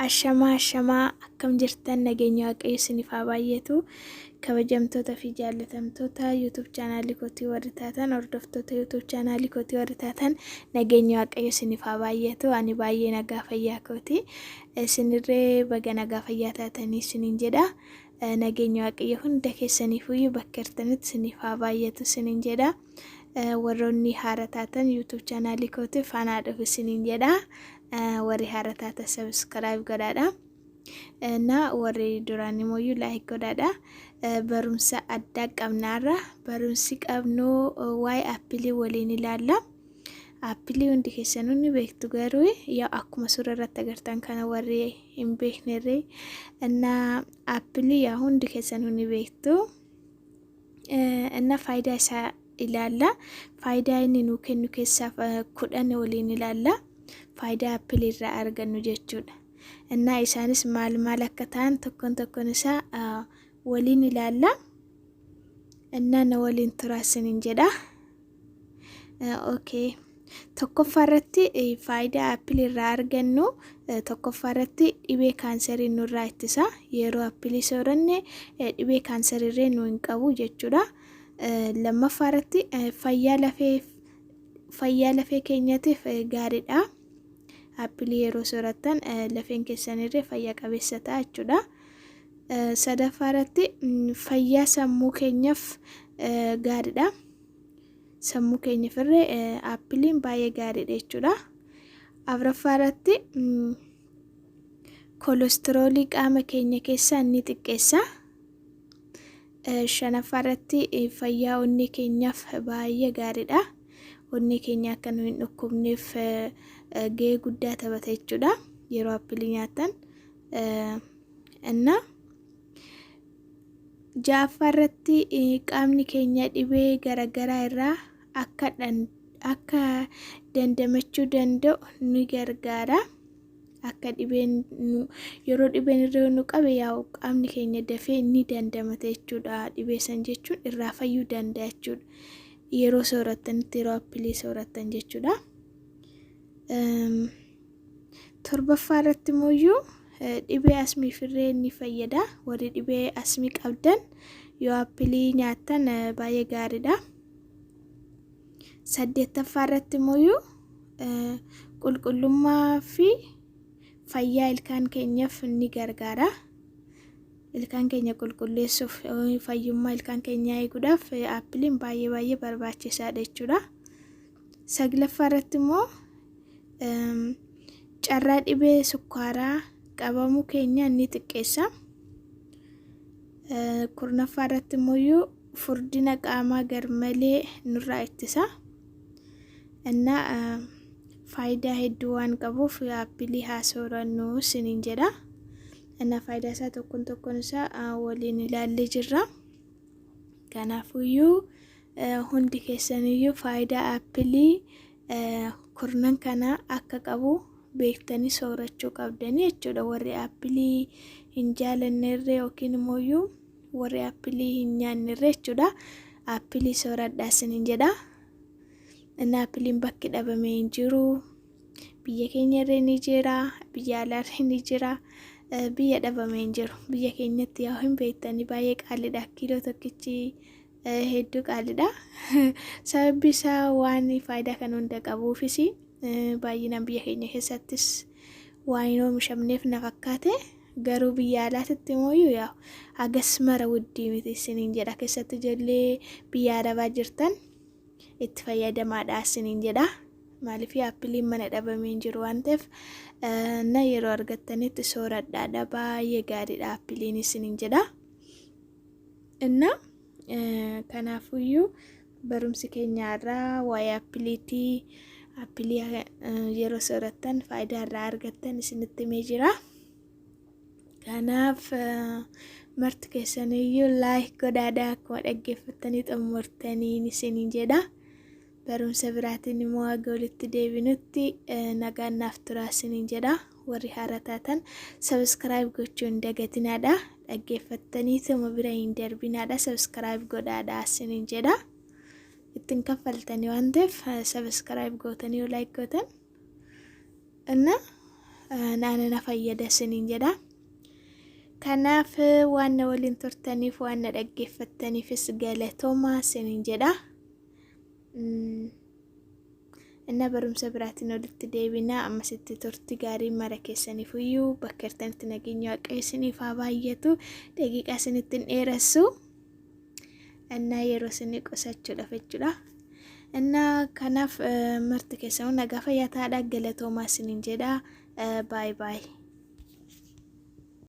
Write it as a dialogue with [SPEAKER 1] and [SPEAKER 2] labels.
[SPEAKER 1] Ashamaa ashamaa akkam jirtan nageenya waaqayyo isiniif haa baay'atu kabajamtoota fi jaallatamtoota YouTube chaanaalii kootii warri taatan hordoftoota YouTube chaanaalii kootii warri taatan nageenya waaqayyo isiniif haa baay'atu ani baay'ee nagaa fayyaa kooti isinirree baga nagaa fayyaa taatanii isiniin jedha nageenya waaqayyo hunda keessaniifuyyuu bakka jirtanitti isiniif haa baay'atu isiniin jedha. Warroonni haara taatan YouTube chaanaalii kootiif anaa dhufu isiniin jedha. Warri haara taatan subscribe godhaadha. Na warri duraan immoo like godhaadha. Barumsa addaa qabnaarra barumsi qabnu waa'ee appilii waliin ilaalla. Appilii hundi keessanuu ni beektu garuu yaa akkuma suura irratti agartan kana warri hin beeknerree na appilii yaa hundi keessanuu ni beektu. Inna faayidaa isaa ilaalla. Faayidaa inni nuu kennu keessaa 10 waliin ilaalla. Faayidaa appilii irraa argannu jechuudha. Innaa isaanis maal maal akka ta'an tokkoon tokkoon isaa waliin ilaalla. Innaa na waliin turaa isiniin jedha. Okay. Tokkoffaa irratti faayidaa appilii irraa argannu tokkoffaa irratti dhibee kaanserii nurraa ittisa. Yeroo appilii sooranne dhibee kaanserii illee nu hin qabu jechuudha. Lammaffaa irratti fayyaa lafee fayyaa lafee keenyatiif gaariidha. Appilii yeroo soorattan lafeen keessanirree fayya qabeessa ta'a jechuudha. Sadaffaa irratti fayyaa sammuu keenyaaf gaariidha. Sammuu keenyaaf irree appiliin baay'ee gaariidha jechuudha. Afuraffaa irratti kolestiroolii qaama keenya keessaa ni xiqqeessa. Shanaffaa irratti fayyaa onnee keenyaaf baay'ee gaariidha. Onnee keenya akka nu hin dhukkubneef gahee guddaa taphata jechuudha. Yeroo appilii nyaattan. Inna Ja'affaa irratti qaamni keenya dhibee garagaraa irraa akka akka dandamachuu danda'u ni gargaara. Akka dhibeen nu yeroo dhibeen irra nu qabe yaa'u qaamni keenya dafee ni dandamata jechuudha. Dhibee san jechuun irraa fayyuu danda'a jechuudha. Yeroo soorattanitti yeroo appilii soorattan jechuudha. Torbaffaa irratti immoo dhibee asmiif illee ni fayyada. Warri dhibee asmii qabdan yoo appilii nyaattan baay'ee gaariidha. Saddeettaffaa irratti immoo qulqullummaa fi fayyaa ilkaan keenyaaf ni gargaara. Ilkaan keenya qulqulleessuuf fayyummaa ilkaan keenyaa eeguudhaaf appiliin baay'ee baay'ee barbaachisaadha jechuudha. Saglaffaa irratti immoo carraa dhibee sukkaaraa qabamuu keenya ni xiqqeessa. Kurnaffaa irratti immoo furdina qaamaa garmalee nurraa ittisa. Innaa faayidaa hedduu waan qabuuf appilii haa soorannu isiniin jedha. Innaa faayidaa isaa tokkoon tokkoon isaa waliin ilaallee jirra. Kanaafuyyuu hundi keessaniyyuu faayidaa appilii kurnan kana akka qabu beektanii soorachuu qabdanii jechuudha. Warri appilii hin jaalannerree yookiin immoo warri appilii hin nyaannerree jechuudha. Appilii sooradhaa isiniin jedha. Inni appiliin bakki dhabame hin jiru. Biyya keenya irra ni jira, biyya alaarra ni jira. Biyya dhabame hin jiru. Biyya keenyatti yaa hin beektanii baay'ee qaaliidha. Kiiloo tokkichi hedduu qaaliidha. Sababbi isaa waan faayidaa kan hunda qabuufis baay'inaan biyya keenya keessattis waan hin oomishamneef na fakkaate. Garuu biyya alaatitti immoo yaa hagas mara wuddii miti isiniin jedha. Keessatti ijoollee biyya arabaa jirtan itti fayyadamaadha isiniin jedha. Maaliif appiliin mana dhabamee hin jiru waan ta'eef na yeroo argattanitti sooradhaadha. Baay'ee gaariidha appiliin isiniin jedha. Inna kanaafuyyuu barumsi keenya irraa waa'ee appiliitii appilii yeroo soorattan faayidaa irraa argattan isinitti himee jira. Kanaaf marti keessaniyyuu like godhaadha akkuma dhaggeeffattanii xumurtaniin isiniin jedha. Barumsa biraatiin immoo haga walitti deebinutti nagaan naaf turaa isiniin jedha. Warri haara taatan subscribe gochuu hin dagatinaadha. Dhaggeeffattaniituma bira hin darbinaadha. Subscribe godhaadha isiniin jedha. Ittiin kaffaltanii waan ta'eef subscribe gootanii yoo like gootan. Inna Naana na fayyada isiniin jedha. Kanaaf waan na waliin turtaniif waan na dhaggeeffattaniifis galatoomaa isiniin jedha. Inna barumsa biraatiin walitti deebina. Ammasitti turti gaarii mara keessaniif iyyuu bakka jirtanitti nageenya Waaqayyo isiniif haa baay'atu. Daqiiqaa isinitti hin dheeressu. Innaa yeroo isinii qusachuudhaaf jechuudha. Innaa kanaaf marti keessanuu nagaa fayyaa ta'aadha. Galatoomaa isiniin jedha. Baay baay.